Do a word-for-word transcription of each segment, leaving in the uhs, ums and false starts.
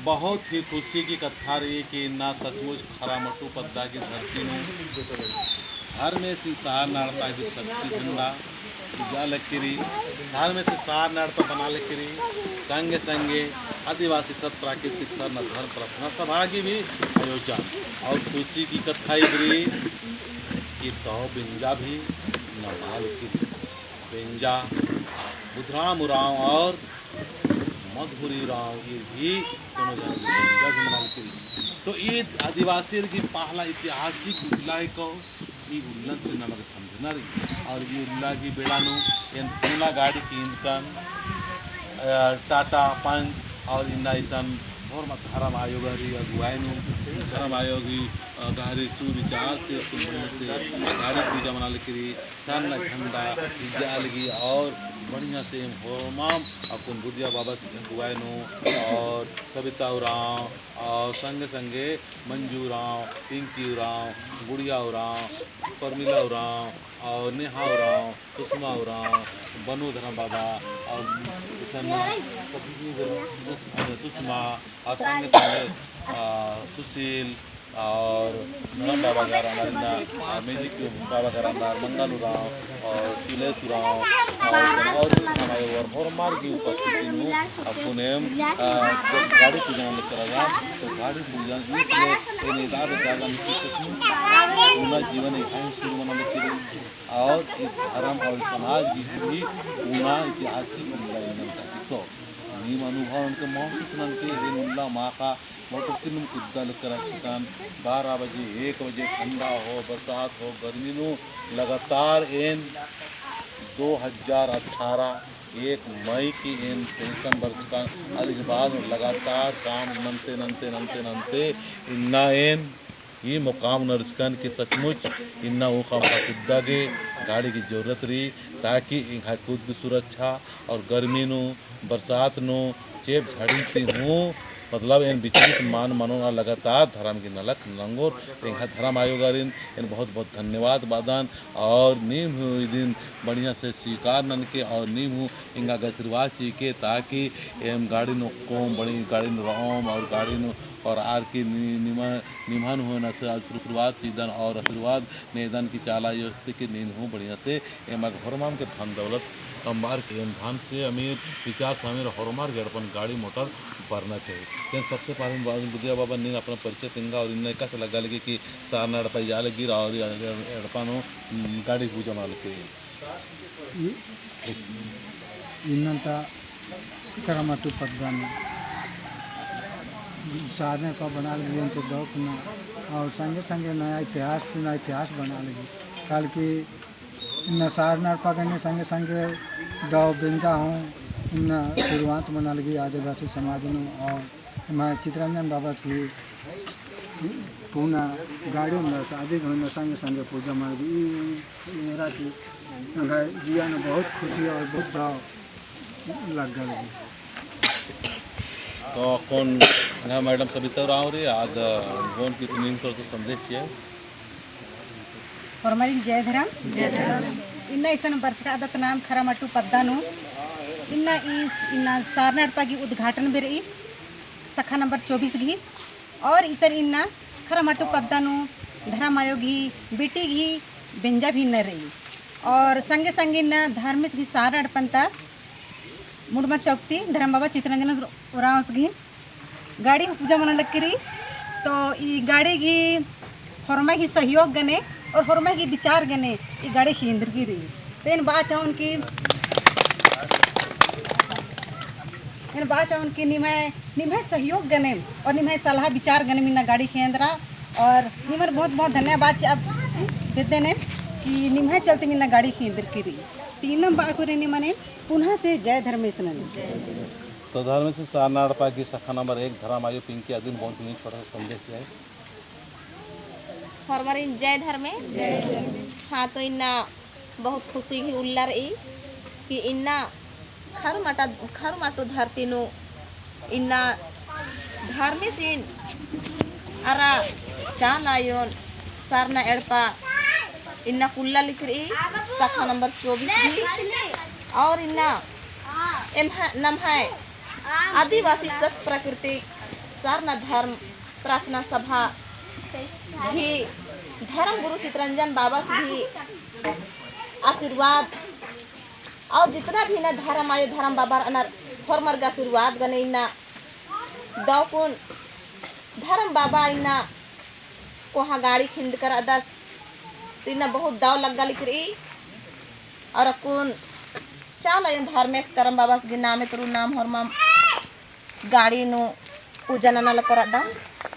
बहुत ही खुशी की कत्था रई कि इन्ना सचमुच खरामटू पद्दा की धरती नू धर्मेसिन सारना एड़पा की शक्ति झंडा पूजा लगी रई, धर्मेसिन सारना एड़पा बना लगी रई, संगे संगे आदिवासी सत प्राकृतिक सरना धर्म प्रार्थना सभा की भी आयोजन और खुशी की कत्था ईद रई कि दव बेंजा भी नमना लगी रई। बेंजा बुधराम उराँव और मधुरी उराँव ये भी कोनो जन बेंजा भी नमना लगी रई। तो ई आदिवासी की पहला ऐतिहासिक उल्ला है को ई उल्लन ती नमक समझना रई। और ई उल्ला की बेड़ा नू एन पूना गाड़ी की इंदकन, अ, टाटा पंच और इन्ना इसन होरमा धर्म आयोग रई अगुवाई नू, धर्म आयोग ही, अ, गहरी सुविचार से कुंभन से गाड़ी पूजा मना लगी रई, सरना झंडा इज्जा लगी और बढ़िया से एम होरमाम अक्कुन बुधिया बाबा से अगुवाई नू और सबिता उराँव और संगे संगे मंजू उराँव, पिंकी उराँव, गुड़िया उराँव, परमिला उराँव और नेहा उराँव, सुषमा उराँव, बनु धर्म बाबा और इसन सुषमा और संगे संगे, आ, सुशील और धर्म बाबा घर अंदर इन्ना, आ, मेजिक बाबा घर अंदर मंगल उराँव और तिलेश उराँव और, और हमारे और होरमार की उपस्थिति नू अक्कुन एम, आ, गाड़ी पूजन लेकर आया, तो गाड़ी पूजन इसलिए ये नहीं दादा दादा नहीं कुछ नहीं, पूरा जीवन यहाँ ही शुरू मना लेकर और ई धर्म और समाज की भी पूना ऐतिहासिक उल्ला इन्नन ताकि तो नीम अनुभव ननके महसूस ननके एन उल्ला माखा मोटर किन्नुम कुद्दा लेकर चिकन बारह बजे, एक बजे, ठंडा हो, बरसात हो, गर्मी नू लगातार एन दो हज़ार अठारह एक मई की एन pension बरचकन, अदिक बाद लगातार काम नन्ते, नन्ते, नन्ते, नन्ते इन्ना एन ई मुकाम नरचकन कि सचमुच इन्ना ऊखा कुद्दा गे गाड़ी की जरूरत रई, ताकि एंग्है खुद की सुरक्षा और गर्मी नू, बरसात नू, चेंप झड़ी ती हूँ, मतलब एन विचलित मल मनोन और लगातार धर्म की नलख नंगोर, एंग्है धर्म आयोगारिन एन बहुत बहुत धन्यवाद बअदन। और नीम हूँ इदिन बढ़िया से स्वीकार ननके और नीम हूँ एंगा गे आशीर्वाद चिके, ताकि एम गाड़ी नू ओक्कोम, बड़ी गाड़ी नू रओम और गाड़ी नू और आर की नि-, निमा-, निम्हन हूँ एन आशीर्वाद चिदन और आशीर्वाद नेदन कि चाला अयो अस्ती कि नीन हूँ बढ़िया से एमा होरमाम के धन दौलत अम्बार के एम धन से अमीर, विचार से अमीर होरमार गे अपन गाड़ी मोटर बरना चाहिए। लेकिन सबसे पहले बुधिया बाबा नीन अपना परिचय तेंगा और इन्ना एकासे लग्गा लगी कि सारना एड़पा इया लगी और एड़पा नू, उम, गाड़ी पूजा मना लगी। इ-, इन्नन ता करमटु पद्दा नू सारना एड़पा बना लगी अन्ते दौक ना और संगे संगे नया इतिहास, पुना इतिहास बना लगी। काल की इन्ना सारना एड़पा गने संगे संगे दव बेंजा हूँ इन्ना शुरुआत मना लगी आदिवासी समाज नू और एम्है चितरंजन बाबा की पुना गाड़ी नू शादी होना संगे संगे पूजा मना लगी। ई एरा की एंग्है जिया नू बहुत खुशी और बहुत दव लग्गा लगी। तो अक्कुन एंग्है मैडम सबिता उराँव रई, आद बोन की तुनिन थोड़ा सा संदेश चिआ। होरमारिन जय धरम। जय धरम। इन्ना इसन बरचका आदत नाम खरामटु पद्दा नू। इन्ना ई, इन्ना सारना एड़पा गही उद्घाटन बेरई, शाखा नंबर चौबीस गही। और इसन इन्ना खरामटु पद्दा नू धरम आयो गही बेटी गही बेंजा भी इन्ना रई। और संगे संगे इन्ना धर्मेस गही सारना एड़पन ता मुड़मा चौक ती धरम बाबा चितरंजन उराँवस गही गाड़ी हूँ पूजा मना लगी रई। तो ई गाड़ी गही होरमा गही सहयोग गने और होरमा गही विचार गने ई गाड़ी खेंदरकी रई। तो एन बआ चाहोन कि, एन बआ चाहोन कि निम्है, निम्है सहयोग गने और निम्है सलाह विचार गने इन्ना गाड़ी खेंदरा और निमन बहुत बहुत धन्यवाद चिअदन कि निम्है चलते इन्ना गाड़ी खेंदरकी रई। तो इन्नम बआ कोरे निमन पुनः से जय धर्मेस ननी। तो धर्मेस सारना एड़पा गही शाखा नंबर एक धरम आयो पिंकी अदिन बोन तुनिन छोटा सा संदेश चिआ। होरमारिन जय धर्मे। हाँ, तो इन्ना बहुत खुशी गही उल्ला रई कि इन्ना खरमाटा, खरमाटो धरती नू इन्ना धर्मेसिन अरा चाला अयोन सारना एड़पा इन्ना कुल्ला लगी रई शाखा नंबर चौबीस गही। और इन्ना एम्है, नम्है आदिवासी सत प्राकृतिक सरना धर्म प्रार्थना सभा भी धर्म गुरु चितरंजन बाबस भी आशीर्वाद और जितना भी इन्ना धर्म आयो धर्म बाबा रअनर होरमर गे आशीर्वाद गने इन्ना दव कुन धर्म बाबा इन्ना कोहा गाड़ी खिंद करदस तो इन्ना बहुत दव लग्गा लिकरी। और अक्कुन चाला आयो धर्मेस करम बाबस गे नामे तुरु नाम होरमम गाड़ी नू पूजा नना लकरदम।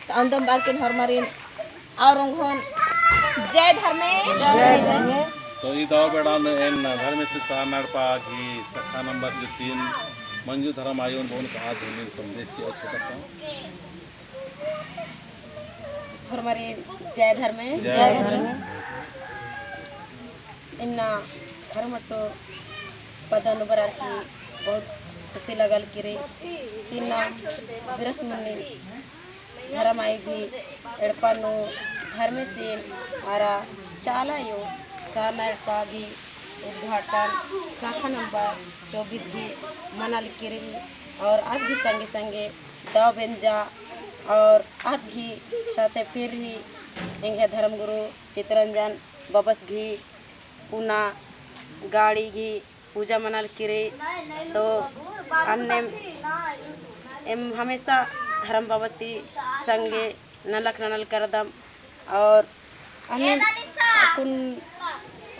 तो अंदम बारकिन होरमारिन और ओंगोन जय धर्मेस। जय धर्मेस। तो ई दव बेड़ा नू एन धर्मेस सरना एड़पा गही शाखा नंबर जो तीन मंजू धर्म आयोन बोन कहा धुनिन संदेश चिआ छोटा सा। होरमारिन जय धर्मेस। जय धर्मेस। इन्ना खरमटो पद्दा नू बरर की बहुत खुशी लगल किरी। इन्ना बिरस मुन्नी धर्म आयो गही एड़पा नू धर्मेसिन अरा चाला आयो सरना एड़पा गही उद्घाटन शाखा नंबर चौबीस गही मना लिकरी। और आद गही संगे संगे दव बेंजा और आद गही साथे फिर ही एंग्है धर्मगुरु चितरंजन बबस गही पुना गाड़ी गही पूजा मना लिकरी। तो अन्नेम एम हमेशा धर्म बबस ती संगे नलख नना लकरदम और अन्ने अक्कुन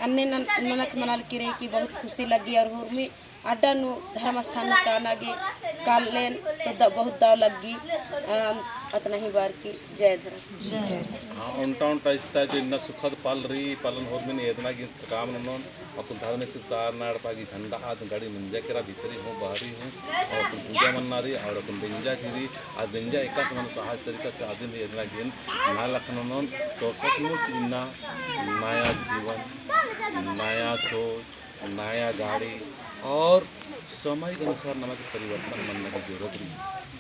अन्ने नन-, नलख मना लिकरी कि बहुत खुशी लग्गी और हुरमी अड्डा नू धर्म स्थान नू काना गे कालेन तो द-, बहुत दव लग्गी। अ, अतना ही बारकी जय धर्म। हाँ, ओन्टा ओन्टा इस्ता जो इन्ना सुखद पल रई, पलन होरमिन एदना गे काम ननोन। अक्कुन धर्मेस सरना एड़पा गही झंडा आद गाड़ी मंजा केरा भीतरी हूँ बाहरी हूँ और अक्कुन पूजा मन्ना रई और अक्कुन बेंजा किरी। आद बेंजा एकासे मनो सहज तरीका से आदिन रई एदना गे नलख ननोन। तो सचमुच इन्ना नया जीवन, नया सोच, नया गाड़ी और समय के अनुसार नमा गे परिवर्तन मन्ना गे जरूरत रई।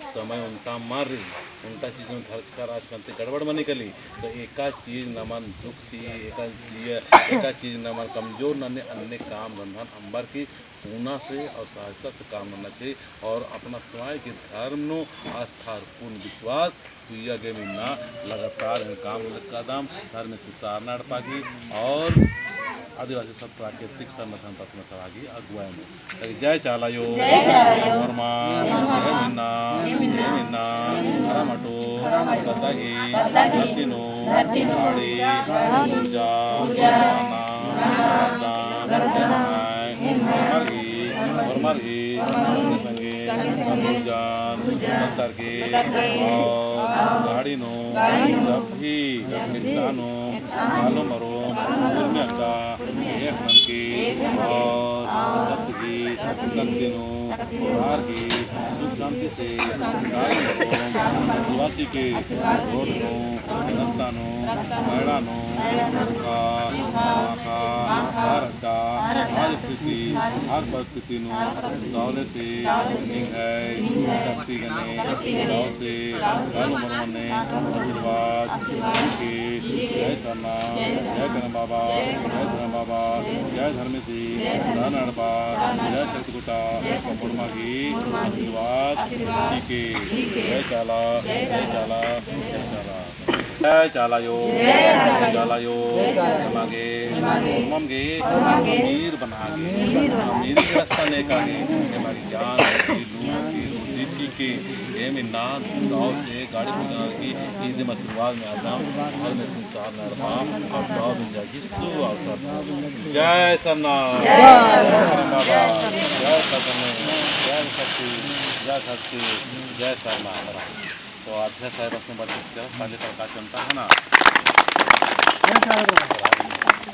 समय ओन्टा मल रई, ओन्टा चीज नू धरचका रहचकन ती गड़बड़ मनी काली। तो एका चीज नमन दुख सी, एका चीज, एका चीज नमन कमजोर नन्ने अन्ने काम रन्धन अम्बर की पुना से और सहजता से काम नन्ना चाहिए और अपना स्वयं के धर्म नू आस्था और पूर्ण विश्वास हुइया गे इन्ना लगातार एन काम नना लक्कादम धर्मेस सरना एड़पा गही और आदिवासी सत प्राकृतिक संगठन रत्न सभा गही अगुवाई नू। ताकि जय चाला आयो, जय चाला आयो। होरमर, होरमर। एम इन्ना, एम इन्ना, एम इन्ना, हरा मटो, हरा मटो, पद्दा गही, पद्दा गही, धरती नू, धरती नू, गाड़ी, गाड़ी, पूजा, पूजा, नना, नना, नना, नना, नना, होरमर गही, होरमर गही, संगे, संगे, संगे, संगे, पूजा, पूजा, पत्तर के, पत्तर के, और, और, गाड़ी नू, गाड़ी नू, जब भी, जब भी, एकसानो, एकसानो, कालो मरो, उर्मी अड्डा, एक मन के और सत्य की शक्ति नू, परिवार की सुख शांति से, कालो मरो, आदिवासी के रोड नू, रस्ता नू, मैड़ा नू, खा, खा, हर अड्डा, हर स्थिति, हर परिस्थिति नू दव ले से निंग्है शक्ति गने दव से कालो मरो मन्ने आशीर्वाद चिके। जय सरना, जय करम बाबा, जय धर्म बाबा, जय धर्मेसी, सरना एड़पा, जय शक्ति कोटा, होरमा गही आशीर्वाद चिके। जय चाला, जय चाला, जय चाला। जय चाला आयो, जय चाला आयो, एमा गे, एमा गे, एमा गे, मीर बना गे, मीर बना गे, मीर के रास्ता नेका गे, एमा गे ज्ञान, बुद्धि, लूर, बुद्धि चिके, एम इन्ना दव से गाड़ी पूजा की ईद में आशीर्वाद में आता, घर में संसार में रहता, और दव दिन जाके सु अवसर। जय सरना, जय सरना। बाबा, जय सतन, जय शक्ति, जय शक्ति, जय सरना। तो अध्यक्ष साहब अपने बच्चे से करा, साले का का चलता है ना?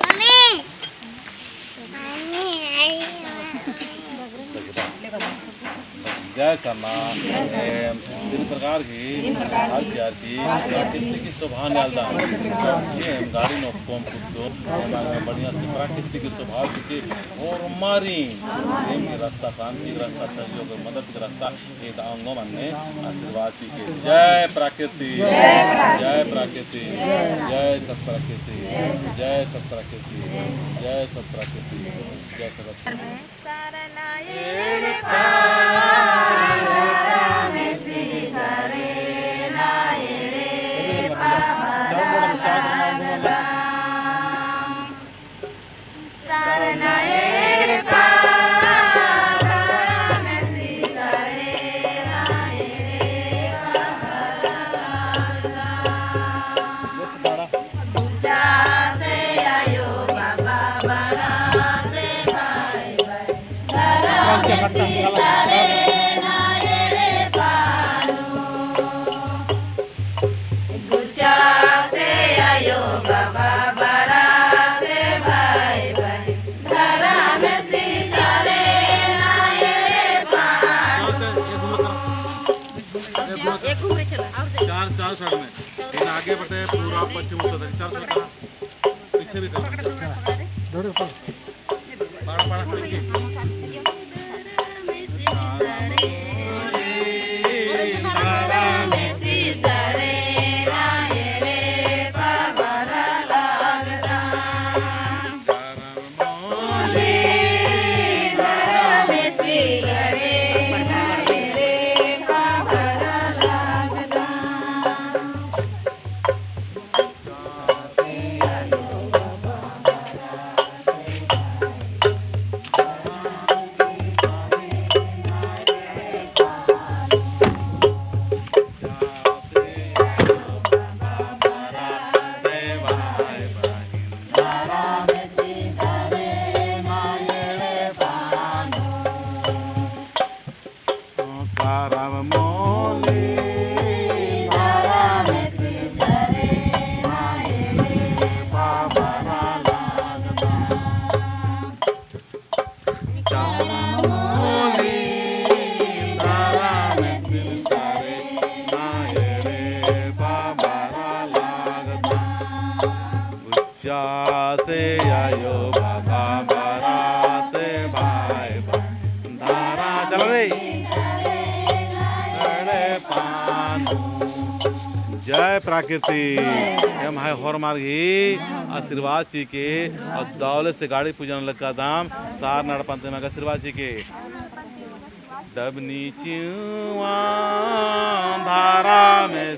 मम्मी। जय सरना। ए, तीन प्रकार की, तीन प्रकार की, प्राकृतिक की शोभा निकालता। ये हम गाड़ी नू कोम कुत्तो, हम बढ़िया से प्राकृतिक की शोभा के और मारी, प्रेम की रास्ता, शांति की रास्ता, सहयोग और मदद की रास्ता, ये दांगो मन्ने आशीर्वाद चिके। जय प्राकृति, जय प्राकृति, जय सत प्राकृति, जय सत प्राकृति, जय सत प्राकृति, जय सत। सरना एड़पा, रामे सिरी सारे, चार, चार side में। इन आगे बटे पूरा पश्चिम उत्तर तक चार side का। पीछे भी कर। पाड़ा, पाड़ा करके। उच्चा से आयो बाबा, बरा से भाई बहिन, धरा चल रे। जय प्रकृति। एम्है होरमर गही आशीर्वाद चिके, और दौले से गाड़ी पूजन लग्गा दाम, सार नड़पन ते मगा आशीर्वाद चिके। डबनी चिउवा धारा में